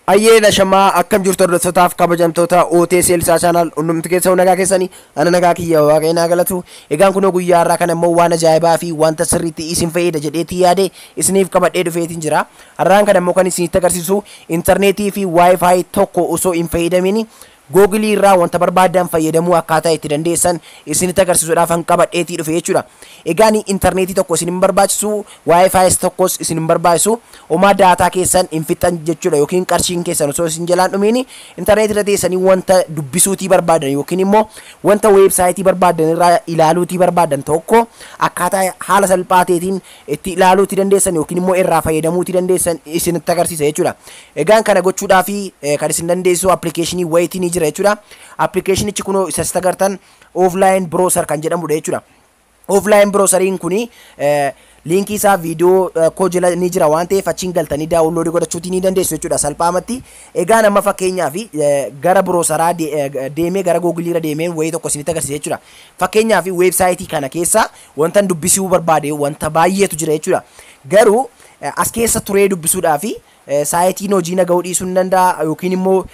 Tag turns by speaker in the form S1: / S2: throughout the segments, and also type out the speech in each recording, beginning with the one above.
S1: Ayyee nashamaa, akkam jirtu hordoftotaaf kabajamtoota OTS Elsaa Channel? Hundumti keessa nagaa keessanii? Ana nagaa kiyya, waaqayyo naa galatu. Egaan kunoo guyyaa har'aa kana immoo waan ajaa'ibaa fi wanta sirriitti isin fayyada jedheetii yaade isiniif qabadhee dhufeetiin jira. Har'aan kana immoo kan isinitti agarsiisu intarneetii fi WiFi tokko osoo hin fayyadamin Googilii irraa wanta barbaadan fayyadamuu akkaataa itti dandeessan isinitti agarsiisuudhaaf kan qabadheetii dhufe jechuudha. Egaan intarneetii tokko isin hin barbaachisu, WiFis tokkos isin hin barbaachisu, homaa daataa keessan hin fixan jechuudha, yookiin qarshiin keessan osoo isin jalaan dhumiin intarneetii irra teessanii wanta dubbisuutii barbaadan yookiin immoo wanta weebsaayitii barbaadan irraa ilaaluutii barbaadan tokko akkaataa haala salphaa ta'eetiin itti ilaaluutii dandeessan yookiin immoo irraa fayyadamuutii dandeessan isinitti agarsiisa jechuudha. Egaan kana gochuudhaaf kan isin dandeessu appilikeeshinii wayitii ni jira jechuudha. Appilikeeshinichi kunoo isa agartan offline browser kan jedhamudha jechuudha. Offline browseriin kuni liinkii isaa viidiyoo koo jala ni jira waan ta'eef achiin galtanii downloadii godhachuutii ni dandeessu jechuudha salphaamatti. Egaa nama fakkeenyaaf gara browseraa deemee, gara googiliirra deemee wayii tokko isinitti agarsiisa jechuudha. Fakkeenyaaf weebsaayitii kana keessa wanta dubbisuu barbaade wanta baay'eetu jira jechuudha. Garuu as keessa turee dubbisuudhaaf saayitiin hojii nagahuu dhiisuu ni danda'a, yookiin immoo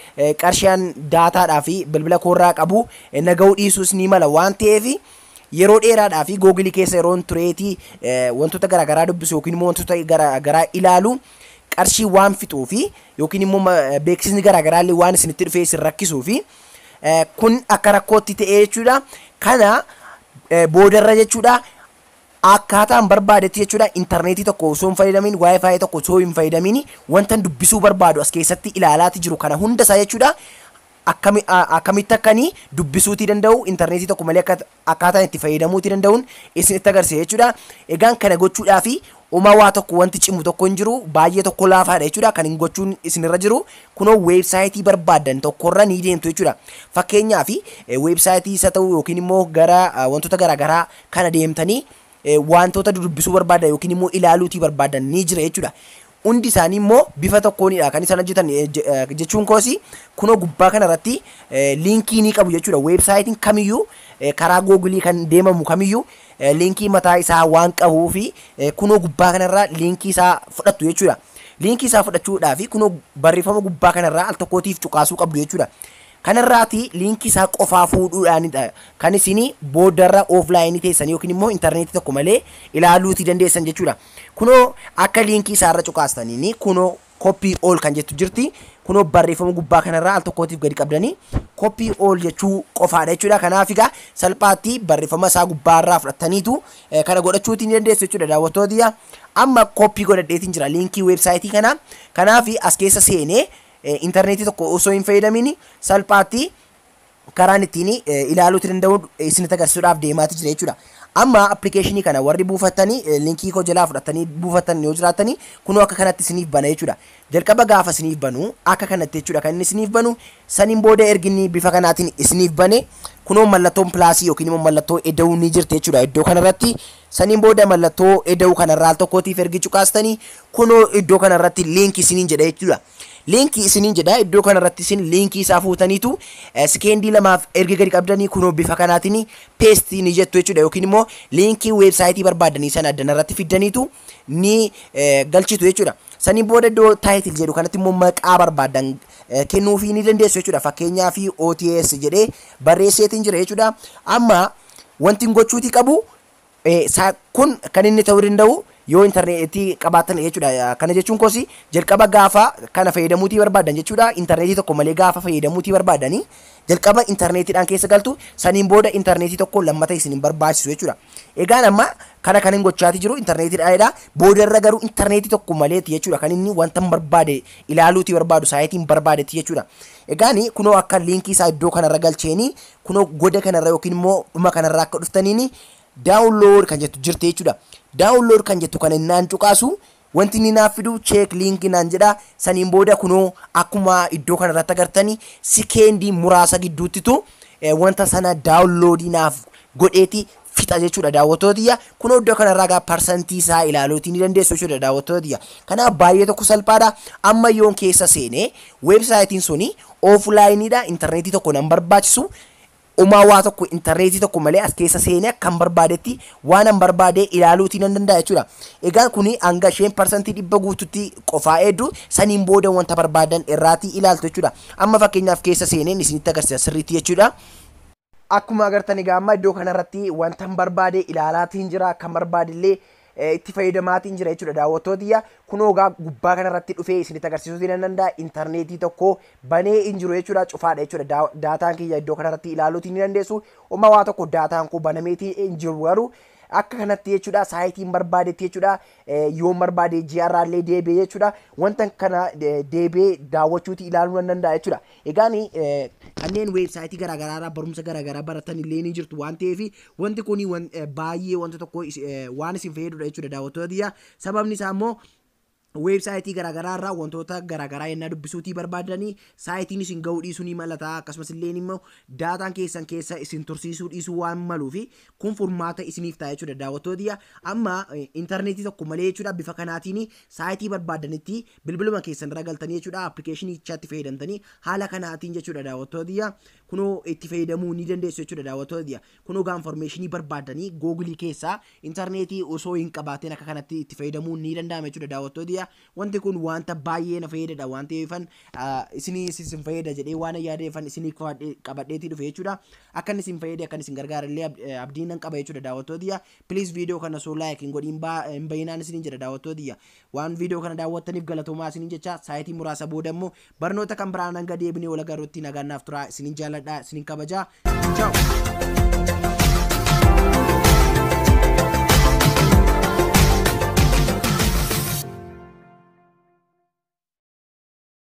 S1: qarshiin daataadhaa fi bilbila koorraa qabu nagahuu dhiisuus ni mala waan ta'eef, yeroo dheeraadhaa fi googilii keessa yeroon tureetii wantoota garaagaraa dubbisu yookiin immoo wantoota garaagaraa ilaalu qarshii waan fixuu fi yookiin immoo beeksisni garaagaraa illee waan isinitti dhufee isin rakkisuu fi kun akka rakkootti ta'ee jechuudha. Kana boodarra jechuudha, akkaataan barbaadetti jechuudha, intarneetii tokko osoo hin fayyadamin, WiFi tokko osoo hin fayyadamin wanta dubbisuu barbaadu as keessatti ilaalaati jiru kana hunda isaa jechuudha, akkamitti akkanii dubbisuutii danda'u, intarneetii tokko malee akkaataan itti fayyadamuutii danda'uun isinitti agarsiisa jechuudha. Egaan kana gochuudhaaf homaa waa tokko wanti cimu tokko hin jiru, baay'ee tokko laafaadha jechuudha. Kan hin gochuun isinirra jiru kunoo weebsaayitii barbaaddan tokkorra ni deemtu jechuudha. Fakkeenyaaf weebsaayitii isa ta'u yookiin immoo gara wantoota garaagaraa kana deemtanii wantoota dubbisuu barbaadan yookiin immoo ilaaluutii barbaadan ni jira jechuudha. Hundi isaanii immoo bifa tokkoonidha kan isaan hojjetan jechuun koosi, kunoo gubbaa kanarratti liinkii ni qabu jechuudha. Weebsaayitiin kamiyyuu karaa googilii kan deemamu kamiyyuu liinkii mataa isaa waan qabuu fi kunoo gubbaa kanarraa liinkii isaa fudhattu jechuudha. Liinkii isaa fudhachuudhaaf kunoo barreeffama gubbaa kanarraa al tokkootiif cuqaasuu qabdu jechuudha. Kanarraati liinkii isaa qofaa fuudhuudhaanidha kan isin boodarra offlineii teessan yookiin immoo intarneetii tokko malee ilaaluutii dandeessan jechuudha. Kunoo akka liinkii isaarra cuqaastaniin kunoo copy all kan jettu jirti. Kunoo barreeffama gubbaa kanarraa al tokkootiif gadi qabdanii copy all jechuu qofaadha jechuudha. Kanaaf egaa salphaatti barreeffama isaa gubbaarraa fudhattaniitu kana godhachuutii ni dandeessu jechuudha, daawwattoota. Amma copy godhadheetiin jira liinkii weebsaayitii kana. Kanaaf as keessa seenee intarneetii tokko osoo hin fayyadamin salphaatti karaan ittiin ilaaluuti danda'u isinitti agarsiisuudhaaf deemaati jira jechuudha. Amma appilikeeshinii kana warri buufattanii liinkii koo jalaa fudhattanii buufattan yoo jiraattanii, kunoo akka kanatti isiniif bana jechuudha. Jalqaba gaafa isiniif banu akka kanatti jechuudha kan inni isiniif banu. Saniin booda erginni bifa kanaatiin isiniif bane, kunoo mallattoon plusii yookiin immoo mallattoo eda'uu ni jirti jechuudha iddoo kanarratti. Saniin booda mallattoo eda'uu kanarraa al tokkootiif ergi cuqaastanii, kunoo iddoo kanarratti liinkii isiniin jedha jechuudha. Liinkii isiniin jedha. Iddoo kanarratti isin liinkii isaa fuutaniitu sekeendii 2f erga gadi qabdanii, kunoo bifa kanaatiin paste ni jettu jechuudha, yookiin immoo liinkii weebsaayitii barbaadanii sana addanarratti fiddaniitu ni galchitu jechuudha. Saniin booda iddoo title jedhu kanatti immoo maqaa barbaadan kennuufii ni dandeessu jechuudha. Fakkeenyaaf OTS jedhee barreesseetiin jira jechuudha. Amma wanti gochuutii qabu kun kan inni ta'uu danda'u yoo intarneetii qabaatan jechuudha. Kana jechuun kosi jalqaba gaafa kana fayyadamuutii barbaadan jechuudha. Intarneetii tokko malee gaafa fayyadamuutii barbaadanii jalqaba intarneetiidhaan keessa galtu, saniin booda intarneetii tokko lammata isin hin barbaachisu jechuudha. Egaan amma kana kan hin gochaati jiru intarneetiidhaanidha. Boodarra garuu intarneetii tokko maleeti jechuudha kan inni wanta hin barbaade ilaaluutii barbaadu saayitiin barbaadetti jechuudha. Egaan kunoo akka liinkii isaa iddoo kanarra galcheeni, kunoo goda kanarra yookiin immoo dhuma kanarra akka dhuftaniini download kan jettu jirti jechuudha. Download kan jettu kana innaan cuqaasu wanti inni naaf fidu check link naan jedha. Saniin booda kunoo akkuma iddoo kanarratti agartanii sikeendii muraasa gidduuttitu wanta sana downloadii naaf godheeti fixa jechuudha, daawwattootiyya. Kunoo iddoo kanarraa gaa parsantii isaa ilaaluutii ni dandeessu jechuudha, daawwattootiyya. Kanaaf baay'ee tokko salphaadha. Amma yoon keessa seenee weebsaayitiin suni offlineiidha, intarneetii tokko nan barbaachisu. Umaa waa tokko intarneetii tokko malee as keessa seenee akkan barbaadetti waan an barbaade ilaaluutii nan danda'a jechuudha. Egaa kuni hanga isheen 100% guututti qofaa hedduu saniin booda wanta barbaadan irraatii ilaaltu jechuudha. Amma fakkeenyaaf keessa seeneen isinitti agarsiisa sirriitti jechuudha. Akkuma agartan egaa amma iddoo kanarratti wanta barbaade ilaalaatiin jira, kan barbaade illee itti fayyadamaatiin jira jechuudha daawwattootiyya. Kunoo egaa gubbaa kanarratti dhufee isinitti agarsiisuutii nan danda'a. Intarneetii tokko banee hin jiru jechuudha, cufaadha jechuudha. Daataan kiyya iddoo kanarratti ilaaluutii ni dandeessu. Oma waa tokko daataan koo banameetii hin jiru garuu akka kanatti jechuudha saayitiin barbaadetti jechuudha yoon barbaade ji'arraallee deebi'ee jechuudha wanta kana deebi'ee daawwachuuti ilaaluu nan danda'a jechuudha. Egaan kanneen weebsaayitii garaagaraa barumsa garaagaraa baratan illee ni jirtu waan ta'eef wanti kun baay'ee wanta tokko waan isin fayyadudha jechuudha daawwattoota. Sababni isaa immoo weebsaayitii garaagaraa irraa wantoota garaagaraa yennaa dubbisuutii barbaadanii saayitiin isin ga'uu dhiisuu ni malata, akkasumas illee immoo daataan keessan keessa isin tursiisuu dhiisuu waan maluufi kun furmaata isiniif ta'a jechuudha daawwattoota. Amma intarneetii tokko malee jechuudha bifa kanaatiin saayitii barbaadanitti bilbiluma keessan irra galtanii jechuudha appilikeeshinichaatti fayyadamtanii haala kanaatiin jechuudha daawwattoota kunoo itti fayyadamuu ni dandeessu jechuudha daawwattoota. Kunoo gaa infoormeeshinii barbaadanii googilii keessaa intarneetii osoo hin qabaatin akka kanatti itti fayyadamuu ni danda'ama jechuudha daawwattoota. Wanti kun wanta baay'ee na fayyadadha waan ta'eefan isinii isin fayyada jedhee waan yaadeefan isinii qabadheetii dhufe jechuudha. Akka inni isin fayyade akka isin gargaarallee abdiin nan qaba jechuudha daawwattoota. Please viidiyoo kana soo like hin godhin hin bayinaan isiniin jedha daawwattoota. Waan viidiyoo kana daawwattaniif galatoomaa isiniin jecha saayitii muraasa booda immoo barnoota kan biraan hanga deebinee wal agarruutti nagaan naaf turaa. Isiniin jaalladha, isiniin kabajaa. Ciao.